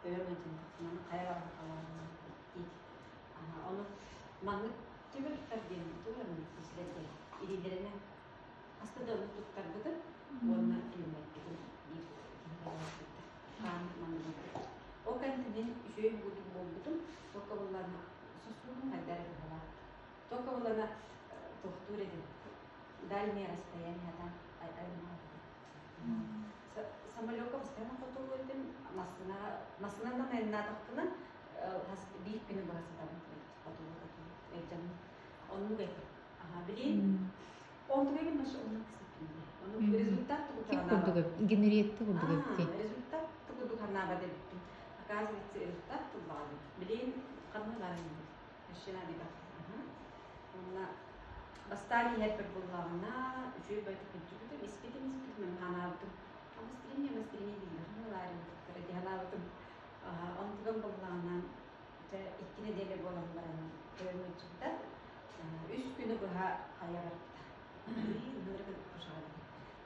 Төбөм ыалдьан тахсан хайа баран халааннаах диир. Ону маннык түбэ туттар диэн тугу эрэ силэрдэр илиилэринэн хаста да ону туттарбытым уонна илиммэппитим биир киһи барбыта. Хаан маннык буолбут. Ол кэнниттэн мин үчүгэй бугутук буолбутум. Только буллана сосудум хайда эрэ быһалаах. Только буллана тохтуур этим. Дальнее расстояние там аймаабытым. Самолекка постоянно хотуллуу этим. Массына массынанан айаннаатахпына биир күнү быһа сытабын хотулуу-хотулуу ыалдьаммын. Оннук этим. Аха, билин онтугайбын наша оннук кисиппин. Ону результат Ким курдук Генриетта курдук эбит. Результат курдук ханаабат эбиппин. Оказывается, результат туллаҕа эбит. Билин ханна баран машина бибат. Онна бастаан иһэрбэр буллаҕына үчүгэй байтык күнчүбүтүм, испитим испитим ханаабытым. Обострение, обострение дииллэр. Лаарыйбыттара дии ханаабытым. Онтуган буллаҕына дьэ икки нэдиэлэ буолан баран көрүҥүччүбүтэ. Үс күнү быһа хайа барбыта.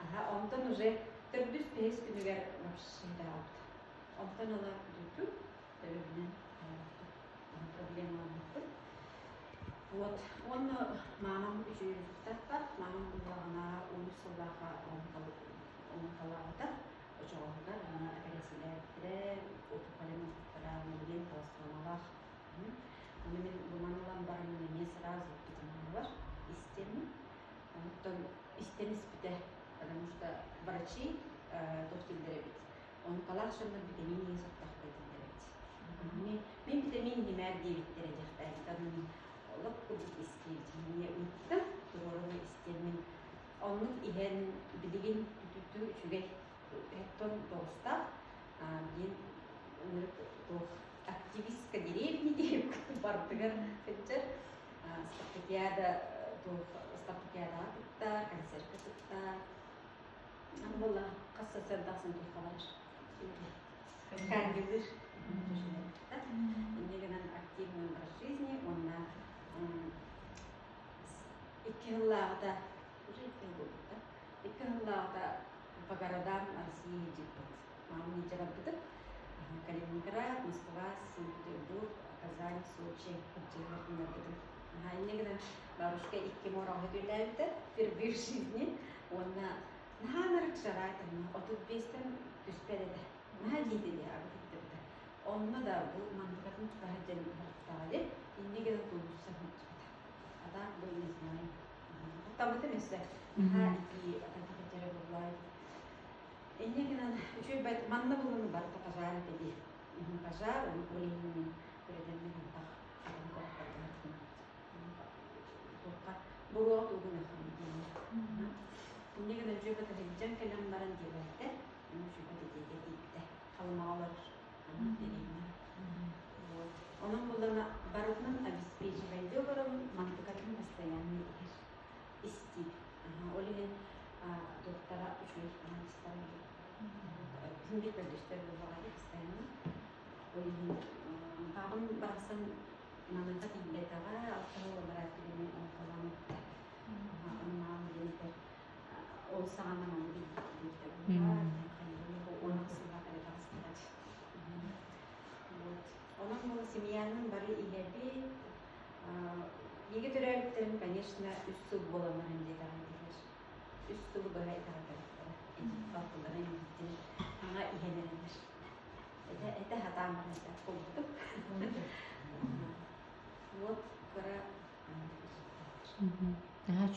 Аха, онтон уже төрдүс бэһис күнүгэр вообще даҕабыт. Онтон ыла бүтүм, төбөбүнэн проблемаламмыппын. Вот. Уонна маамам үчүгэй результаттаах. Маамам буллаҕына уон сыллааха оҥоталаабыта. Очоҕоһугар аны эпэрээссийэлээбиттэрэ, опухолин ылбыттара, билигин колостомалаах. Ону мин буман ылан баран эмиэ сразу эппитим бар истэммин. Онтон истэн испитэ, потому что врачи туох дииллэр эбит, онколаах дьоннор витамин иһэ сыттахпа дииллэр эбит. Мин витамин иһимээр диэбиттэрэ диэхтээбит. Аны мин олох курдук истиэбитим. Эмиэ ыыттым, туруору истиэммин. Оннук иһэн билигин түтүтү үчүгэй оттон тоҕустаах билигин ынырык туох активистка деревни диэбит бардыгар сылдьар спартакиада туох спартакиадаҕа кыттар, концертка кыттар. Аны буолла хас сарсыардахсын туохха барар. Кардиолыыр. Инньэ гынан активный образ жизни уонна икки сыллааҕыта уже икки сыл буолбута. Икки сыллааҕыта по городам России илдьиппит. Маамын илдьэ барбытым. Калининград, Москва, Санкт-Петербург, Казань, Сочи барбытым. Инньэ гынан бабушка икки муораҕа сөтүөлээбитэ впервые в жизни уонна наһаа ынырык жара этэ 35-тэн түспэт этэ. Наһаа диэтэ дии абытыттыбыта. Онно да бу мантыкатын тута сылдьан барыттаҕа дии. Инньэ гынан тулуйса сылдьыбыта. А так бы не знаю. Куттаммытым өссө. Наһаа итии ататык буоллай. Инньэ гынан үчүгэй бэт манна булан барыта пожар этэ дии. Пожар, ол иһин мин күрэтэммин антах атын куораттарга туохха буруоҕа тугун ахын диэн. Инньэ гынан үчүгэй бэт сылдьан кэлэн баран диэбэттэ. Үчүгэй бэт итиигэ тиийбитэ. Халымаҕа олорор. Дэриэбинэ. Вот. Онон буллана барытынан обеспечивайдыы олоробун, мантыкатын постоянно иһэр. Истиир. Ол иһин туохтара үчүгэй анализтара Син биир көрдөстөр буоллаҕа дии постоянно. Ол иһин паапам барахсан маныаха тиийбэтэҕэ, алта бараат билими оҥотолоон эттэ. Ону маам билин этэр ол саҕана маны билбит буоллар, уон сыллаах эрэ таҕыстаҕа Вот. Онон була семьянын бары иһэбит. Бииргэ төрөөбүттэрим, конечно, үс сыл буолан баран диэтэҕин Үс сылы быһа итэҕэйбэтэхтэрэ. Балтылара ииппиттэрин саҥа иһэн эрэллэр. Этэ, этэ сатаан баран этэ курдук. Вот кыра Наһаа